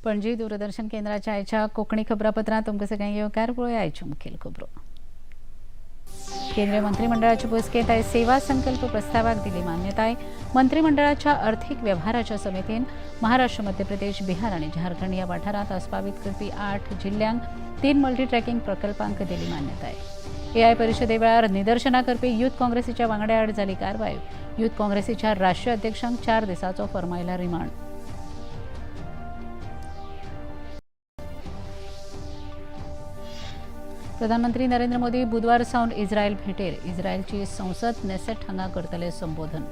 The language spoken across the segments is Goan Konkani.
पणजी दूरदर्शन केंद्राच्या आयच्या कोंकणी खबरापत्रांत तुमकां सगळ्यांक येवकार. पळोवया आयच्यो मुखेल खबरो. केंद्रीय मंत्रिमंडळाचे बसकेंत आयज सेवा संकल्प प्रस्तावाक दिली मान्यताय. मंत्रिमंडळाच्या अर्थीक वेव्हाराच्या समितीन महाराष्ट्र, मध्य प्रदेश, बिहार आनी झारखंड ह्या वाठारांत आस्पावीत करपी 8 जिल्ल्यांक 3 मल्टी ट्रॅकिंग प्रकल्पांक दिली मान्यताय. एआय परिशदे वेळार निदर्शनां करपी युथ काँग्रेसीच्या वांगड्या आड जाली कारवाय. युथ काँग्रेसीच्या राष्ट्रीय अध्यक्षांक 4 दिसांचो फर्मायला रिमांड. प्रधानमंत्री नरेंद्र मोदी बुधवार सावन इस्रायल भेटेर. इस्रायलची संसद नेसेट हांगा करतले संबोधन.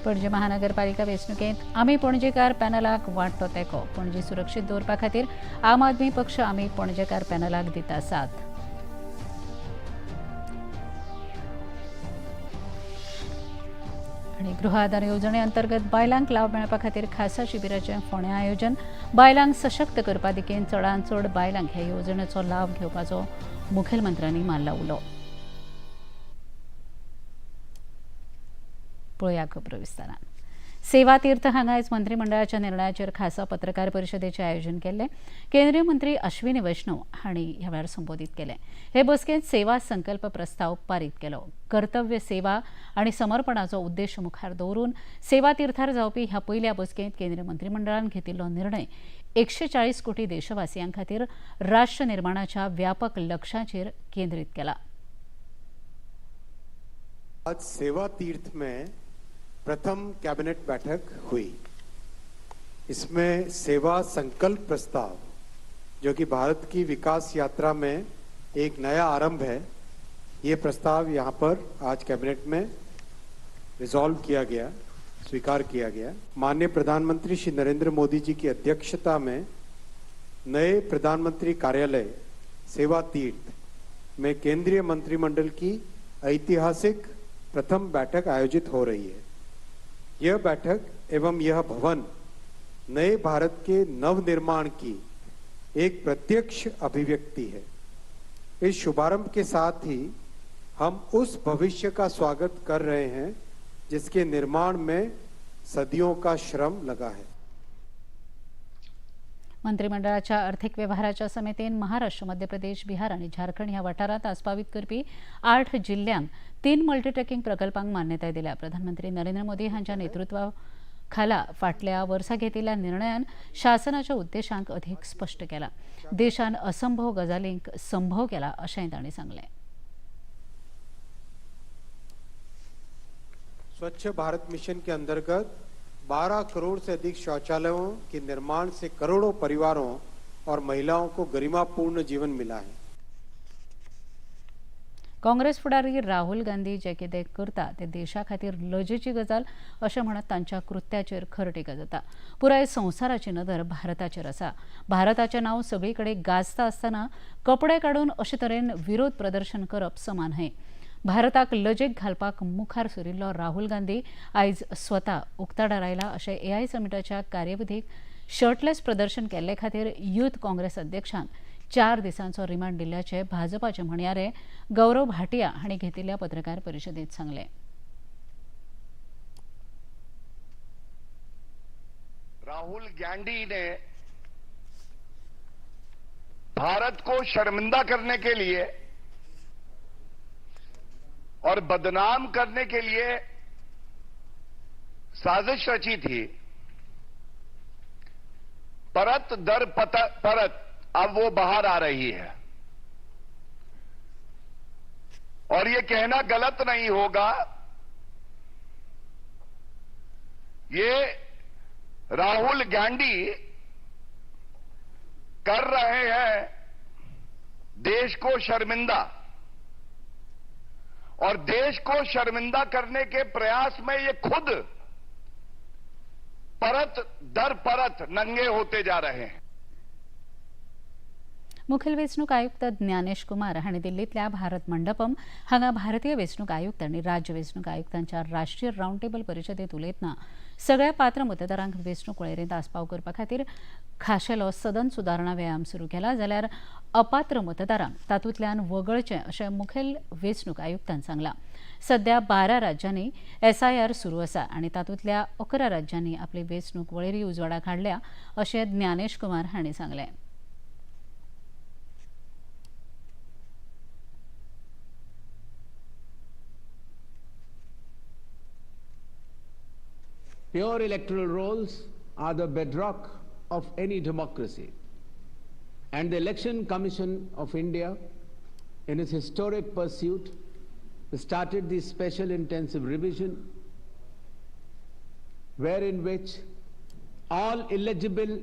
पणजे महानगरपालिका वेंचणुकेंत आमी पणजेकार पॅनलाक वाडटो तेंको. पणजी सुरक्षीत दवरपा खातीर आम आदमी पक्ष आमी पणजेकार पॅनलाक दिता साथ. आनी गृह आधार येवजणे अंतर्गत बायलांक लाव मेळपा खातीर खासा शिबिराचें फोंड्यां आयोजन. बायलांक सशक्त करपा दिकेन चडांत चड बायलांक ह्या येवजणेचो लाव घेवपाचो मुखेलमंत्र्यांनी मारला उलो. पळोवया खबरो विस्तारान. सेवा तीर्थ हांगा आयज मंत्रिमंडळाच्या निर्णयाचेर खासा पत्रकार परिशदेचें आयोजन केल्लें. केंद्रीय मंत्री अश्विनी वैष्णव हांणी ह्या वेळार संबोधीत केलें. हे बसकेंत सेवा संकल्प प्रस्ताव पारीत केलो. कर्तव्य, सेवा आनी समर्पणाचो उद्देश मुखार दवरून सेवा तीर्थार जावपी ह्या पयल्या बसकेंत केंद्रीय मंत्रिमंडळान घेतिल्लो निर्णय 140 कोटी देशवासियां खातीर राष्ट्र निर्माणाच्या व्यापक लक्ष्याचेर केंद्रीत केला. आज सेवा तीर्थ में प्रथम कैबिनेट बैठक हुई. इसमें सेवा संकल्प प्रस्ताव, जो कि भारत की विकास यात्रा में एक नया आरंभ है, ये प्रस्ताव यहाँ पर आज कैबिनेट में रिजॉल्व किया गया, स्वीकार किया गया. माननीय प्रधानमंत्री श्री नरेंद्र मोदी जी की अध्यक्षता में नए प्रधानमंत्री कार्यालय सेवा तीर्थ में केंद्रीय मंत्रिमंडल की ऐतिहासिक प्रथम बैठक आयोजित हो रही है. यह बैठक एवं यह भवन नए भारत के नवनिर्माण की एक प्रत्यक्ष अभिव्यक्ति है. इस शुभारंभ के साथ ही हम उस भविष्य का स्वागत कर रहे हैं जिसके निर्माण में सदियों का श्रम लगा है. मंत्रिमंडळाच्या अर्थीक वेव्हाराच्या समितीन महाराष्ट्र, मध्य प्रदेश, बिहार आनी झारखंड ह्या वाठारांत आस्पावीत करपी 8 जिल्ल्यांक 3 मल्टीट्रॅकिंग प्रकल्पांक मान्यताय दिल्या. प्रधानमंत्री नरेंद्र मोदी हांच्या नेतृत्वा खाला फाटल्या वर्सा घेतिल्ल्या निर्णयान शासनाच्या उद्देशांक अधिक स्पश्ट केला. देशान असंभव गजालींक संभव केला अशेंय तांणी सांगलें. स्वच्छ भारत मिशन के अंतर्गत 12 करोड़ से अधिक शौचालयों के निर्माण से करोड़ों परिवारों और महिलाओं को गरिमापूर्ण जीवन मिला है. काँग्रेस फुडारी राहुल गांधी जे कितें करता ते देशा खातीर लजेची गजाल अशें म्हणत तांच्या कृत्याचेर खर टिका जाता. पुराय संवसाराची नदर भारताचेर आसा. भारताचें नांव सगळी कडेन गाजता आसतना कपडे काडून अशे तरेन विरोध प्रदर्शन करप समा न्हय. भारताक लजेक घालपाक मुखार सरिल्लो राहुल गांधी आयज स्वता उक्ताडार आयला अशें एआय समिटाच्या कार्यविधीक शर्टलेस प्रदर्शन केल्ले खातीर युथ काँग्रेस अध्यक्षांक 4 दिसांचो रिमांड दिल्ल्याचे भाजपाचे म्हणयारे गौरव भाटिया हांणी घेतिल्ल्या पत्रकार परिशदेंत सांगलें. राहुल गांधी ने भारत को शर्मिंदा करने के लिए और बदनाम करने के लिए साजिश रची थी. परत दर परत अब वो बाहर आ रही है और ये कहना गलत नहीं होगा, ये राहुल गांधी कर रहे हैं देश को शर्मिंदा और देश को शर्मिंदा करने के प्रयास में ये खुद परत दर परत नंगे होते जा रहे हैं. मुखेल वेंचणूक आयुक्त ज्ञानेश कुमार हांणी दिल्लींतल्या भारत मंडपम हांगा भारतीय वेंचणूक आयुक्त आनी राज्य वेंचणूक आयुक्तांच्या राष्ट्रीय रावंड टेबल परिशदेंत उलयतना सगळ्या पात्र मतदारांक वेंचणूक वळेरेंत आस्पाव करपा खातीर खाशेलो सदन सुदारणा व्यायाम सुरू केला, जाल्यार अपात्र मतदारांक तातूंतल्यान वगळचें अशें मुखेल वेंचणूक आयुक्तान सांगलां. सध्या 12 राज्यांनी एसआयआर सुरू आसा आनी तातूंतल्या 11 राज्यांनी आपली वेंचणूक वळेरी उजवाडाक हाडल्या अशें ज्ञानेश कुमार हांणी सांगलें. Pure electoral rolls are the bedrock of any democracy, and the Election Commission of India, in its historic pursuit, started this special intensive revision, wherein which all eligible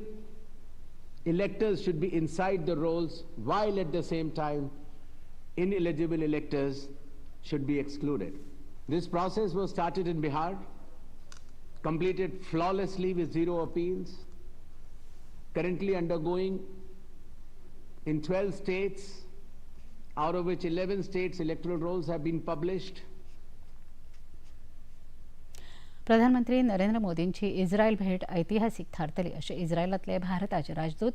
electors should be inside the rolls, while at the same time ineligible electors should be excluded. This process was started in Bihar, completed flawlessly with 0 appeals, currently undergoing in 12 states, out of which 11 states electoral rolls have been published. प्रधानमंत्री नरेंद्र मोदींची इस्रायल भेट ऐतिहासिक थारतली अशें इस्रायलांतले भारताचे राजदूत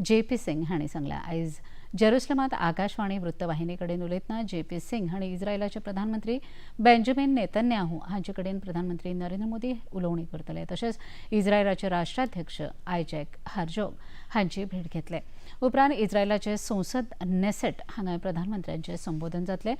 जे पी सिंग हांणी सांगलां. आयज जेरुसलमांत आकाशवाणी वृत्तवाहिनी कडेन उलयतना जे पी सिंग हांणी इस्रायलाचे प्रधानमंत्री बेंजामिन नेतन्याहू हांचे कडेन प्रधानमंत्री नरेंद्र मोदी उलोवणी करतले, तशेंच इस्रायलाचे राष्ट्राध्यक्ष आयजॅक हार्जोग हांची भेट घेतले. उपरांत इस्रायलाचे संसद नेसेट हांगा प्रधानमंत्र्यांचें संबोधन जातलें.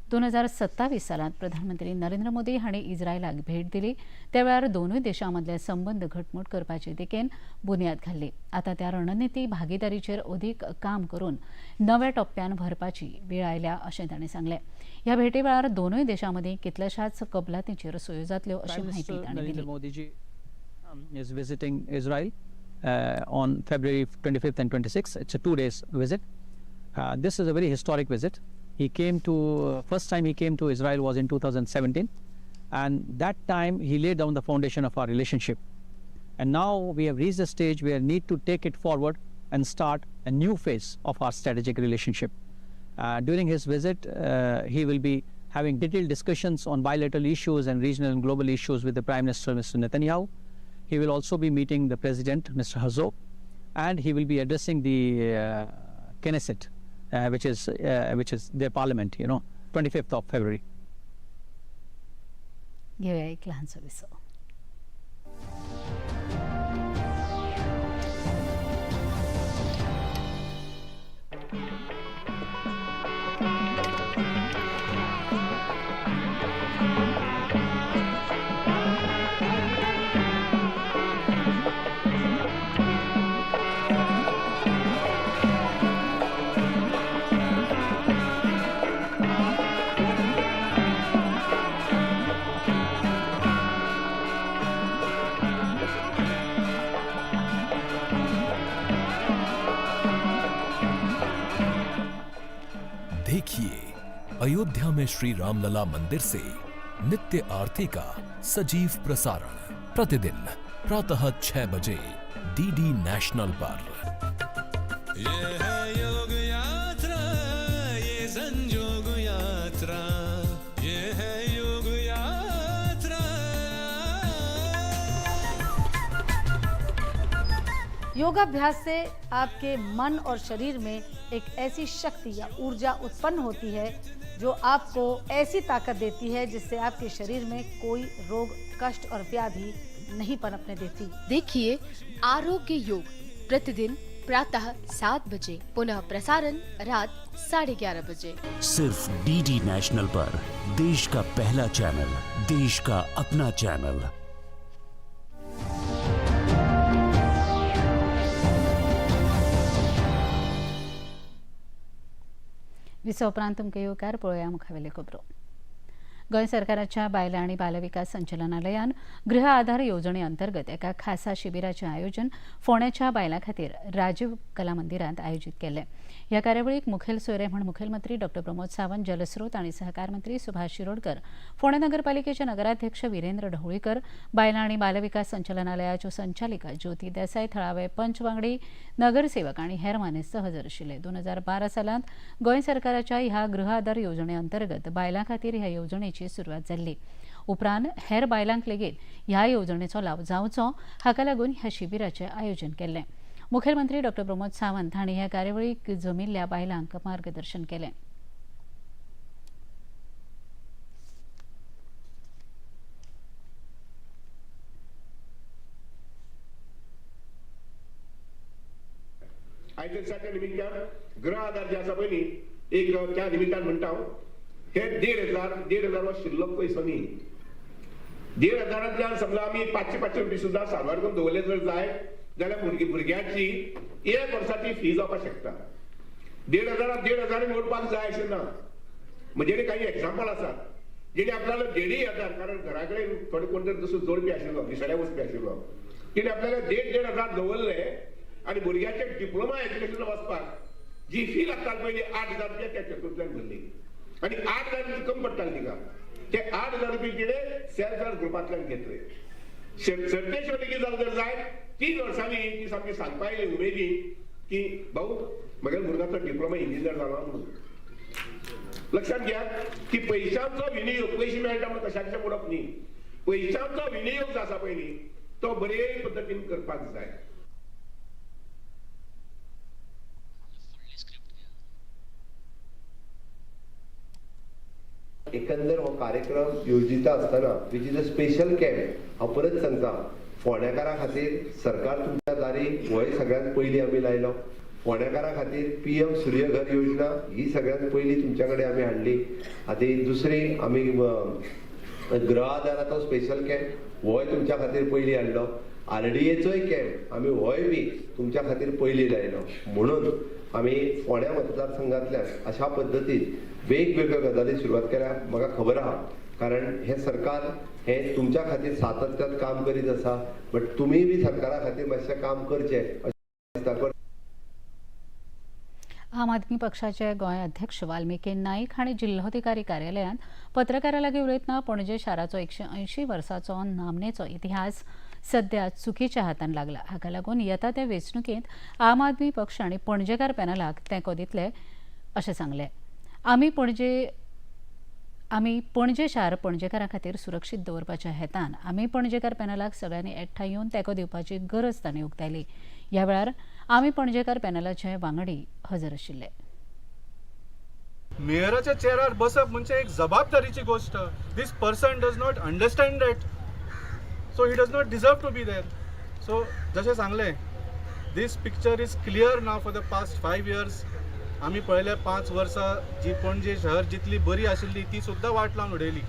2027 सालांत प्रधानमंत्री नरेंद्र मोदी हांणी इस्रायलाक भेट दिली त्या वेळार दोनूय देशां मदले संबंद घटमूट करपाची दिकेन बुन्याद घाल्ली. आतां त्या रणनिती भागीदारीचेर अदीक काम करून नव्या टप्प्यान व्हरपाची वेळ आयल्या अशें तांणी सांगलें. ह्या भेटी वेळार दोनूय देशां मदीं कितल्याशाच कबलातींचेर सयो जातल्यो अशी माहिती तांणी दिली. Modi ji is visiting Israel on February 25th and 26th. It's a 2 days visit. This is a very historic visit. He came to, first time he came to Israel was in 2017, and that time he laid down the foundation of our relationship. And now we have reached a stage where we need to take it forward and start a new phase of our strategic relationship. During his visit, he will be having detailed discussions on bilateral issues and regional and global issues with the Prime Minister, Mr. Netanyahu. He will also be meeting the President, Mr. Herzog, and he will be addressing the Knesset, which is their parliament, 25th of February. घेऊया एक लहानसा विसव. देखिए अयोध्या में श्री रामलला मंदिर से नित्य आरती का सजीव प्रसारण प्रतिदिन प्रातः 6 बजे डीडी नेशनल पर। ये है योग यात्रा, ये संजोग यात्रा, ये है योग यात्रा। योगाभ्यास से आपके मन और शरीर में एक ऐसी शक्ति या ऊर्जा उत्पन्न होती है जो आपको ऐसी ताकत देती है जिससे आपके शरीर में कोई रोग, कष्ट और व्याधि नहीं पनपने देती। देखिए आरोग्य योग प्रतिदिन प्रातः 7 बजे, पुनः प्रसारण रात 11:30 बजे, सिर्फ डीडी नेशनल पर। देश का पहला चैनल, देश का अपना चैनल। विसव उपरांत तुमकां येवकार. पळोवया मुखावेल्यो खबरो. गोंय सरकाराच्या बायलां आनी बालविकास संचालनालयान गृह आधार येवजणे अंतर्गत एका खासा शिबिराचें आयोजन फोंड्याच्या बायलां खातीर राजीव कला मंदिरांत आयोजीत केल्लें. ह्या कार्यावळीक मुखेल सोयरे म्हूण मुखेलमंत्री डॉ प्रमोद सावंत, जलस्रोत आनी सहकार मंत्री सुभाष शिरोडकर, फोंडें नगरपालिकेचे नगराध्यक्ष वीरेंद्र ढवळीकर, बायलां आनी बालविकास संचालनालयाच्यो संचालिका ज्योती देसाय, थळावे पंच वांगडी, नगरसेवक आनी हेर मानेस्त हजर आशिल्ले. 2012 सालांत गोंय सरकाराच्या ह्या गृह आधार येवजणे अंतर्गत बायलां खातीर ह्या येवजणेची सुरवात जाल्ली. उपरांत हेर बायलांक लेगीत ह्या येवजणेचो लाव जावचो हाका लागून ह्या शिबिराचें आयोजन केल्लें. मुखेलमंत्री डॉ प्रमोद सावंत हांणी ह्या कार्यावळीक जमिल्ल्या बायलांक मार्गदर्शन केलें. आयज दिसाच्या निमित्तान गृह आधार जे आसा पयलीं एक त्या निमित्तान म्हणटा हांव, हे 1,500 हो शिल्लक पयसो न्ही. 1,500 समजा आमी 500 रुपये सुद्दां साल्वार करून दवरले जर जाय जाल्यार भुरग्याची एक वर्साची फी जावपाक शकता. 1,500 1,500 मोडपाक जाय अशें ना. म्हणजे काही एग्जाम्पल आसात जेणे आपल्याला 1,500, कारण घरा कडेन थोडे कोण तरी दुसरो जोडपी आशिल्लो, दिसाड्या वचपी आशिल्लो, तिणे आपल्याला 1,500-1,500 दवरले आनी भुरग्याचे डिप्लोमा एज्युकेशन वचपाक जी फी लागताली पयली 8,000 रुपया त्या चतुर्थल्यान भरली आनी 8,000 रुपया कमी पडटाले तिका, ते 8,000 रुपये तिणें सेल्फ हेल्प ग्रुपांतल्यान घेतले. सरतेश्वर लेगीत जालें जर जाय 3 वर्सांनी ती सामकी सांगपा आयली उमेदी की भाऊ म्हगेल्या भुरग्याचो डिप्लोमा इंजिनियर जाला म्हणून. लक्षात घ्या की पयशांचो विनियोग, पयशे मेळटा म्हणून कशाचे मोडप न्ही, पयशांचो विनियोग जो आसा पयलीं तो बरे पद्दतीन करपाक जाय. एकंदर हो कार्यक्रम योजिता आसतना which is a special camp, हांव परत सांगता, फोंडेकारां खातीर सरकार तुमच्या दारी होय सगळ्यांत पयलीं आमी लायलो. फोंडेकारां खातीर PM Surya Ghar योजना ही सगळ्यांत पयलीं तुमच्या कडेन आमी हाडली. आतां दुसरी आमी गृह आधाराचो स्पेशल कॅम्प होय तुमच्या खातीर पयलीं हाडलो. RDAचोय कॅम्प आमी होय बी तुमच्या खातीर पयलीं लायलो. म्हणून आमी फोंड्या मतदारसंघांतल्यान अशा पद्दतीन वेगवेगळ्यो गजाली सुरवात केल्या. म्हाका खबर आहा, कारण हें सरकार हें तुमच्या खातीर सातत्यान काम करीत आसा, बट तुमी बी सरकारा खातीर मातशें काम करचें अशें दिसता. आम आदमी पक्षाचे गोंय अध्यक्ष वाल्मिकी नाईक हांणी जिल्होधिकारी कार्यालयांत पत्रकारां लागीं उलयतना पणजे शाराचो 180 वर्सांचो नामनेचो इतिहास सध्या चुकीच्या हातान लागला. हाका लागून येता त्या वेंचणुकेंत आम आदमी पक्ष आनी पणजेकार पॅनलाक तेंको दितले अशें सांगलें. आमी पणजे शार पणजेकारां खातीर सुरक्षीत दवरपाच्या हेतान आमी पणजेकार पॅनलाक सगळ्यांनी एकठांय येवन तेंको दिवपाची गरज तांणी उक्तायली. ह्या वेळार आमी पणजेकार पॅनलाचे वांगडी हजर आशिल्ले. मेयराच्या चेरार बसप म्हणजे एक जबाबदारीची गोष्ट. This person does not understand that, so he does not deserve to be there. So जशें सांगलें, this picture is clear now for the past 5 years. आमी पळयल्या 5 वर्सां जी पणजे शहर जितली बरी आशिल्ली ती सुद्दां वाट लावन उडयली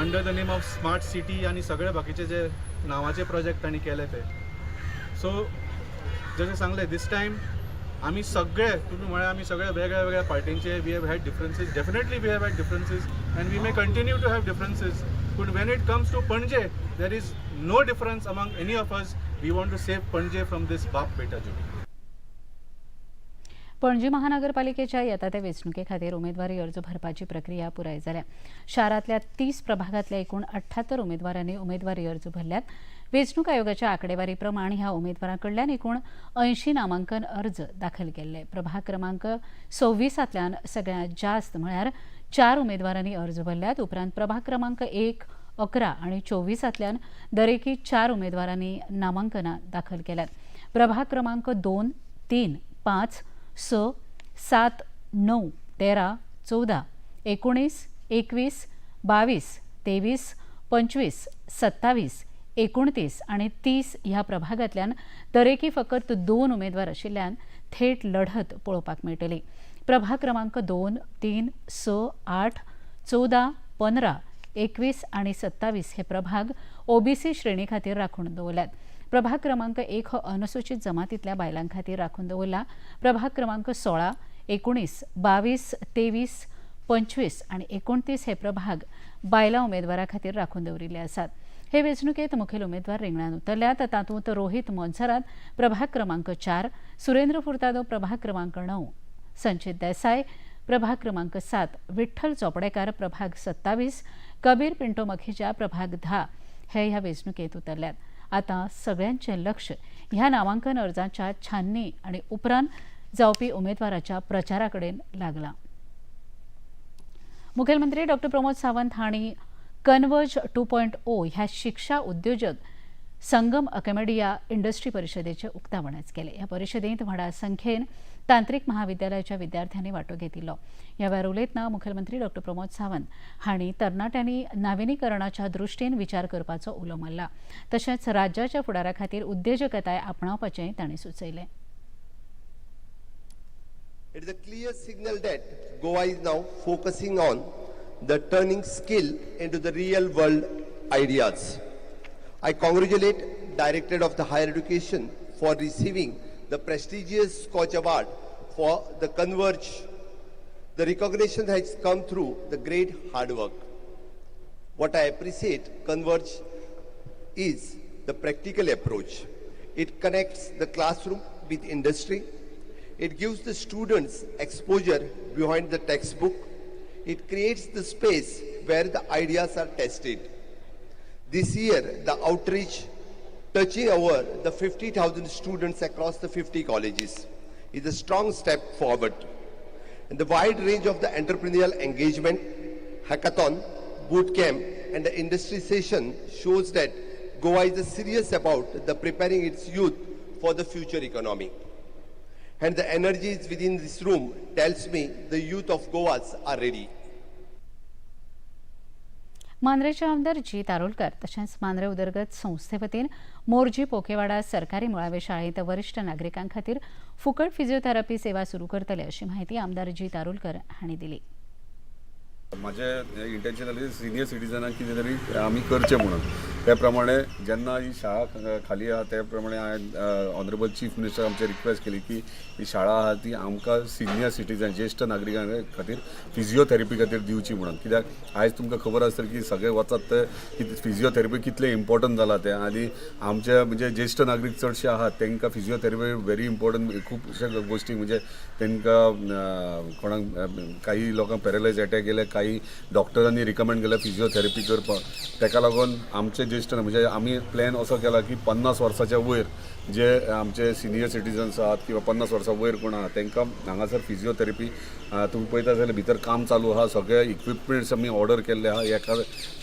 under the name of smart city आनी सगळे बाकीचे जे नांवाचे प्रोजेक्ट तांणी केले ते. सो जशें सांगलें, दीस टायम आमी सगळे, तुमी म्हळ्यार आमी सगळे वेगळ्या वेगळ्या पार्टींचे, we have had differences, definitely we have had differences and we may continue to have differences, पूण when it comes to Panaji there is no difference among any of us. We want to save Panaji from this बाप बेटा जोडी. पणजी महानगरपालिकेच्या येता त्या वेंचणुके खातीर उमेदवारी अर्ज भरपाची प्रक्रिया पुराय जाल्या. शारांतल्या 30 प्रभागांतल्या एकूण 78 उमेदवारांनी उमेदवारी अर्ज भरल्यात. वेंचणूक आयोगाच्या आकडेवारी प्रमाण ह्या उमेदवारां कडल्यान एकूण 80 नामांकन अर्ज दाखल केल्ले. प्रभाग क्रमांक 26 सगळ्यांत जास्त म्हळ्यार 4 उमेदवारांनी अर्ज भरल्यात. उपरांत प्रभाग क्रमांक 1, 11 आनी 24 दरेकी 4 उमेदवारांनी नामांकनां दाखल केल्यात. प्रभाग क्रमांक 2, 3, 5, 6, 7, 9, 13, 14, 19, 21, 22, 23, 25, 27, 29 आनी 30 ह्या प्रभागांतल्यान दरेकी फकत 2 उमेदवार आशिल्ल्यान थेट लढत पळोवपाक मेळटली. प्रभाग क्रमांक 2, 3, 6, 8, 14, 15, 21 आनी 27 हे प्रभाग OBC श्रेणी खातीर राखून दवरल्यात. प्रभाग क्रमांक 1 हो अनुसूचित जमातींतल्या बायलां खातीर राखून दवरला. प्रभाग क्रमांक 16, 19, 22, 23, 25 आनी 29 हे प्रभाग बायलां उमेदवारा खातीर राखून दवरिल्ले आसात. हे वेंचणुकेंत मुखेल उमेदवार रिंगणांत उतरल्यात. तातूंत रोहित मोन्सेरात प्रभाग क्रमांक 4, सुरेंद्र फुर्तादो प्रभाग क्रमांक 9, संचित देसाय प्रभाग क्रमांक 7, विठ्ठल चोपडेकार प्रभाग 27, कबीर पिंटो मखिजा प्रभाग 10 हे ह्या वेंचणुकेंत उतरल्यात. आतां सगळ्यांचें लक्ष ह्या नामांकन अर्जांच्या छाननी आनी उपरांत जावपी उमेदवाराच्या प्रचारा कडेन लागलां. मुखेलमंत्री डॉक्टर प्रमोद सावंत हांणी कन्वर्ज 2.0 ह्या शिक्षा उद्योजक संगम अकॅडमिया इंडस्ट्री परिशदेचें उक्तावणच केलें. ह्या परिशदेंत व्हडा संख्येन तांत्रिक महाविद्यालयाच्या विद्यार्थ्यांनी वांटो घेतिल्लो. ह्या वेळार उलयतना मुखेलमंत्री डॉक्टर प्रमोद सावंत हांणी तरणाट्यांनी नविनीकरणाच्या दृश्टीन विचार करपाचो उलो मारला. तशेंच राज्याच्या फुडारा खातीर उद्देजकताय आपणावपाचें तांणी सुचयलें. It is a clear signal that Goa is now focusing on the turning skill into the real world ideas. I congratulate Directorate of the Higher Education for receiving the prestigious Skoch Award for the Converge. The recognition has come through the great hard work. What I appreciate Converge is the practical approach. It connects the classroom with industry. It gives the students exposure behind the textbook. It creates the space where the ideas are tested. This year, the outreach touching over the 50,000 students across the 50 colleges is a strong step forward. And the wide range of the entrepreneurial engagement, hackathon, boot camp, and the industry session shows that Goa is serious about the preparing its youth for the future economy. And the energies within this room tells me the youth of Goa are ready. मांद्रेचे आमदार जी तारोलकर तशेंच मांद्रे उदरगत संस्थे वतीन मोरजी पोकेवाडा सरकारी मुळावे शाळेंत वरिश्ठ नागरिकां खातीर फुकट फिजिओथेरपी सेवा सुरू करतले अशी माहिती आमदार जी तारोलकर हांणी दिली. म्हाजें इंटेन्शन सिनियर सिटीजनांक कितें तरी आमी करचें म्हणून त्या प्रमाणे जेन्ना ही शाळा खाली आहा त्या प्रमाणे हांवें ऑनरेबल चीफ मिनिस्टर आमचे रिक्वेस्ट केली की ही शाळा आहा ती आमकां सिनियर सिटीजन ज्येश्ठ नागरिकां खातीर फिजिओथेरपी खातीर दिवची म्हणून. कित्याक आयज तुमकां खबर आसतलें की सगळे वचत ते फिजिओथेरपी कितलें इम्पोर्टंट जाला तें आनी आमचे म्हणजे ज्येश्ठ नागरीक चडशे आहात तांकां फिजिओथेरपी व्हेरी इम्पोर्टंट. खुबशे गोश्टी म्हणजे तांकां कोणाक काही लोकांक पॅरलायज एटॅक गेले, काही डॉक्टरांनी रिकमेंड केल्या फिजिओथेरपी करपाक. ताका लागून आमचे ज्येश्ठ म्हणजे आमी प्लॅन असो केला की 50 वर्साच्या वयर जे आमचे सिनियर सिटीजन्स आहात किंवा 50 वर्सां वयर कोण आहा तांकां हांगासर फिजिओथेरपी तुमी पळयता जाल्यार भितर काम चालू आहा, सगळे इक्विपमेंट्स आमी ऑर्डर केल्ले आहा. एका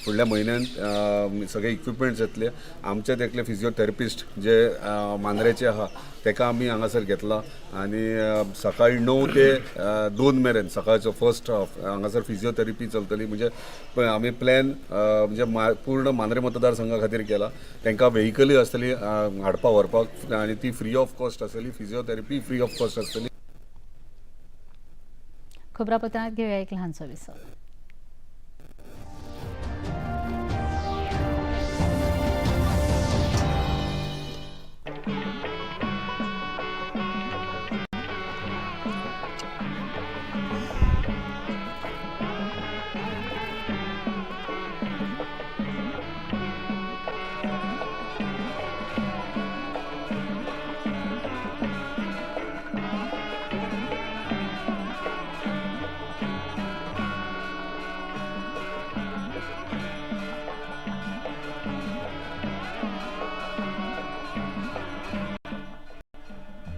फुडल्या म्हयन्यान सगळे इक्विपमेंट्स येतले. आमचे एकले फिजिओथेरपिस्ट जे मांद्रेचे आहा ताका आमी हांगासर घेतला आनी सकाळी 9 ते 2 मेरेन सकाळचो फर्स्ट हाफ हांगासर फिजिओथेरपी चलतली. म्हणजे आमी प्लॅन म्हणजे पूर्ण मांद्रे मतदारसंघा खातीर केला. तांकां व्हेकलूय आसतली हाडपा व्हरपाक आनी ती फ्री ऑफ कॉस्ट आसतली, फिजिओथेरपी फ्री ऑफ कॉस्ट आसतली. खबरापत्रांत घेऊया एक ल्हानसो विसव.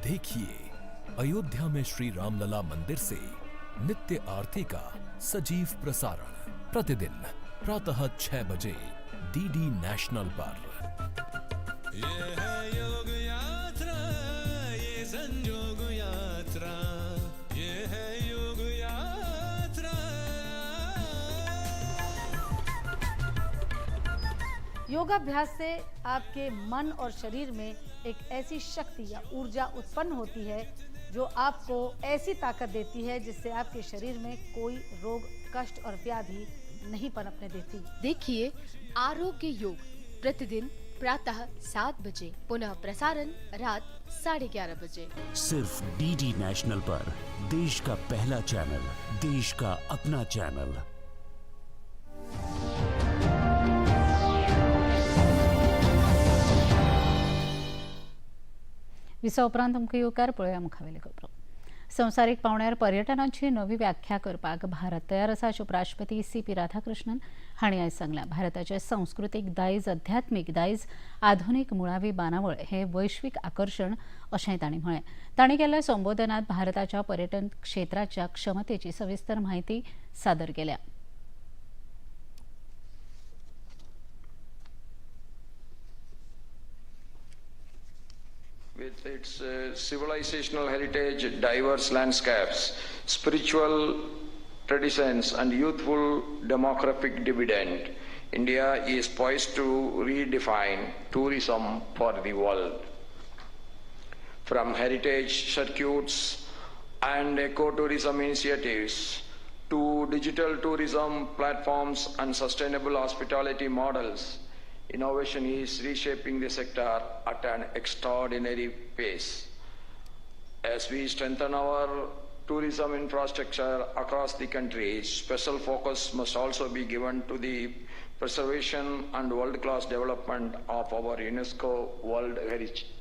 देखिए अयोध्या में श्री रामलला मंदिर से नित्य आरती का सजीव प्रसारण प्रतिदिन प्रातः 6 बजे डीडी नेशनल पर। ये है योग यात्रा, ये संजोग यात्रा, ये है योग यात्रा। योगाभ्यास से आपके मन और शरीर में एक ऐसी शक्ति या ऊर्जा उत्पन्न होती है जो आपको ऐसी ताकत देती है जिससे आपके शरीर में कोई रोग, कष्ट और व्याधि नहीं पनपने देती। देखिए आरोग्य योग प्रतिदिन प्रातः 7 बजे, पुनः प्रसारण रात 11:30 बजे। सिर्फ डीडी नेशनल पर देश का पहला चैनल, देश का अपना चैनल। विसा उपरांत तुमकां येवकार. पळोवया मुखावेले खबरो. संवसारीक पावंड्यार पर्यटनाची नवी व्याख्या करपाक भारत तयार आसा अशें उपराष्ट्रपती सी पी राधाकृष्णन हांणी आयज सांगलां. भारताचे संस्कृतीक दायज, अध्यात्मीक दायज, आधुनीक मुळावी बांदावळ हे वैश्वीक आकर्शण अशेंय तांणी म्हळें. तांणी केल्ल्या संबोधनात भारताच्या पर्यटन क्षेत्राच्या क्षमतेची सविस्तर म्हायती सादर केल्या. With its civilizational heritage, diverse landscapes, spiritual traditions, and youthful demographic dividend, India is poised to redefine tourism for the world. From heritage circuits and ecotourism initiatives to digital tourism platforms and sustainable hospitality models, innovation is reshaping the sector at an extraordinary pace. As we strengthen our tourism infrastructure across the country, special focus must also be given to the preservation and world-class development of our UNESCO World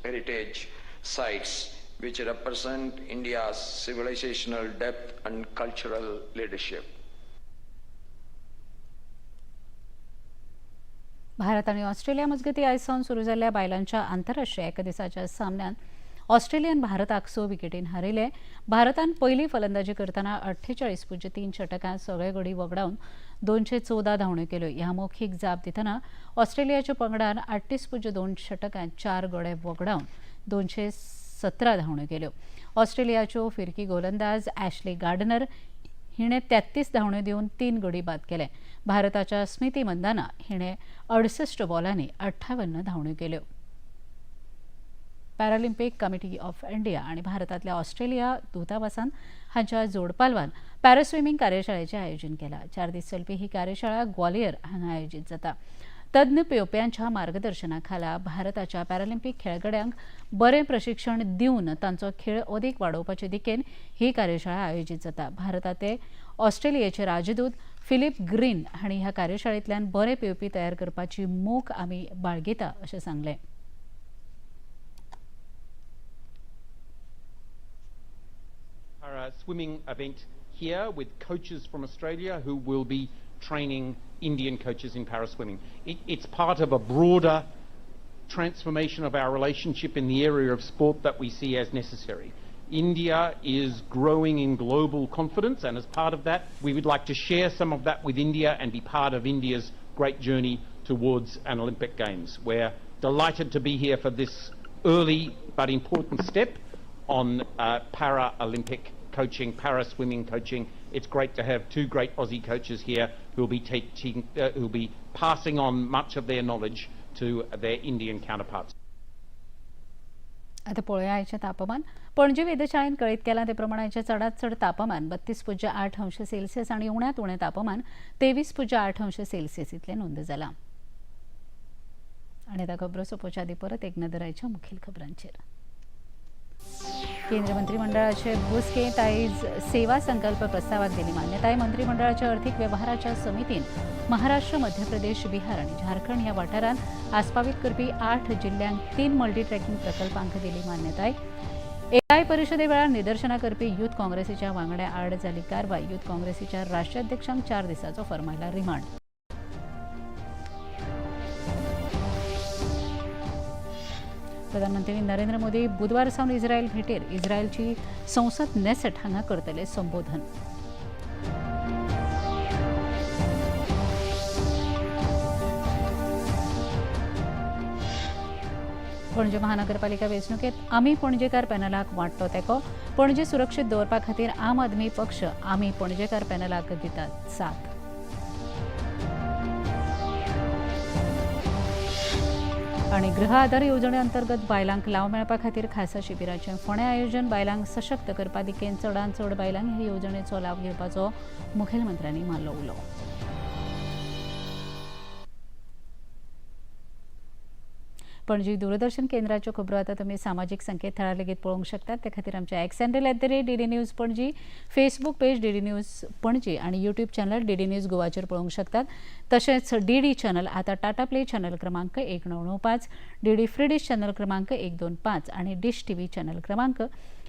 Heritage Sites, which represent India's civilizational depth and cultural leadership. Bharat आनी ऑस्ट्रेलिया मजगतीं आयज सावन सुरू जाल्ल्या बायलांच्या आंतरराष्ट्रीय एका दिसाच्या सामन्यांत ऑस्ट्रेलियान भारताक 6 विकेटीन हारयले. भारतान पयली फलंदाजी करतना 48.3 षटकांत सगळे गडी वगडावन 214 धांवड्यो केल्यो. ह्या मोखीक जाप दितना ऑस्ट्रेलियाच्या पंगडान 38.2 षटकांत चार गडे वगडावन 217 धांवड्यो केल्यो. ऑस्ट्रेलियाच्यो फिरकी गोलंदाज ॲशली गार्डनर हिणे 33 धांवड्यो दिवन तीन गडी बाद केले. भारताच्या स्मृती मंदाना हिणे 68 बॉलांनी 58 धांवड्यो केल्यो. पॅरालिम्पिक कमिटी ऑफ इंडिया आणि भारतातल्या ऑस्ट्रेलिया दूतावासान हांच्या जोडपालवान पॅरास्विमिंग कार्यशाळेचें आयोजन केलां. 4 दीस चलपी ही कार्यशाळा ग्वालियर हांगा आयोजीत जाता. तज्ञ पेंवप्यांच्या मार्गदर्शनाखाला भारताच्या पॅरालिम्पिक खेळगड्यांक बरें प्रशिक्षण दिवन तांचो खेळ अदीक वाडोवपाचे दिकेन ही कार्यशाळा आयोजीत जाता. भारतांत ऑस्ट्रेलियेचे राजदूत फिलीप ग्रीन हांणी ह्या कार्यशाळेंतल्यान बरे पेंवपी तयार करपाची मोख आमी बाळगिता अशें सांगलें. Para swimming event here with coaches from Australia who will be training Indian coaches in para swimming. It's part of a broader transformation of our relationship in the area of sport that we see as necessary. India is growing in global confidence, and as part of that, we would like to share some of that with India and be part of India's great journey towards an Olympic Games. We're delighted to be here for this early but important step on para-Olympic coaching, para swimming coaching. It's great to have two great Aussie coaches here who will be teaching, who will be passing on much of their knowledge to their Indian counterparts. आता पळोवया आयचें तापमान. पणजी वेधशाळेन कळीत केलां ते प्रमाण आयचें चडांत चड तापमान 32.8 अंश सेल्सियस आनी उण्यांत उणें तापमान 23.8 अंश सेल्सियस इतलें नोंद जालां. आनी आतां खबरो सोंपोवच्या आदी परत एक नदर आयच्या मुखेल खबरांचेर. केंद्रीय मंत्रिमंडळाचे बसकेंत आयज सेवा संकल्प प्रस्तावाक दिली मान्यताय. मंत्रिमंडळाच्या अर्थीक वेव्हाराच्या समितीन महाराष्ट्र, मध्य प्रदेश, बिहार आनी झारखंड ह्या वाठारांत आस्पावीत करपी आठ जिल्ल्यांक तीन मल्टी ट्रॅकिंग प्रकल्पांक दिली मान्यताय. एआय परिशदे वेळार निदर्शनां करपी युथ काँग्रेसीच्या वांगड्या आड जाली कारवाय. युथ काँग्रेसीच्या राष्ट्राध्यक्षांक 4 दिसांचो फर्मायला रिमांड. प्रधानमंत्री नरेंद्र मोदी बुधवार सावन इस्रायल भेटेर. इस्रायलची संसद नेसेट हांगा करतले संबोधन. पणजे महानगरपालिका वेंचणुकेत आमी पणजेकार पॅनलाक वाडटो तेंको. पणजे सुरक्षीत दवरपा खातीर आम आदमी पक्ष आमी पणजेकार पॅनलाक दितात साथ. आनी गृह आधार येवजणे अंतर्गत बायलांक लाव मेळपा खातीर खासा शिबिराचें फोंडें आयोजन. बायलांक सशक्त करपा दिकेन चडांत चड बायलांक हे येवजणेचो लाव घेवपाचो मुखेलमंत्र्यांनी मारलो उलो. पणजी दूरदर्शन केंद्राच्यो खबरो आतां तुमी सामाजीक संकेतथळार लेगीत पळोवंक शकतात. ते खातीर आमच्या X handle @DDNews Panaji, Facebook page DD News Panaji आनी यूट्यूब चॅनल डीडी न्यूज गोवाचेर पळोवंक शकतात. तशेंच डीडी चॅनल आतां टाटा प्ले चॅनल क्रमांक 1995, डीडी फ्री डिश चॅनल क्रमांक 125 आनी डिश टीव्ही चॅनल क्रमांक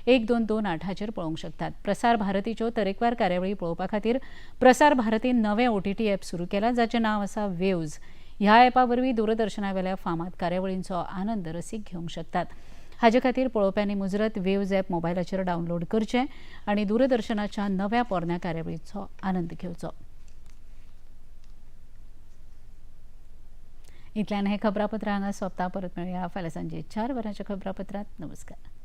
1228 हाचेर पळोवंक शकतात. प्रसार भारतीच्यो तरेकवार कार्यावळी पळोवपा खातीर प्रसार भारतीन नवें ओटीटी ॲप सुरू केलां, जाचें नांव आसा वेव्ज. ह्या ॲपा वरवीं दूरदर्शनावेल्या फामाद कार्यावळींचो आनंद रसीक घेवंक शकतात. हाजे खातीर पळोवप्यांनी मुजरत वेव्ज ॲप मोबायलाचेर डावनलोड करचें आनी दूरदर्शनाच्या नव्या पोरण्या कार्यावळीचो आनंद घेवचो. इतल्यान हें खबरापत्र हांगा सोंपता. परत मेळया फाल्यां सांजे 4 वरांच्या खबरापत्रांत. नमस्कार.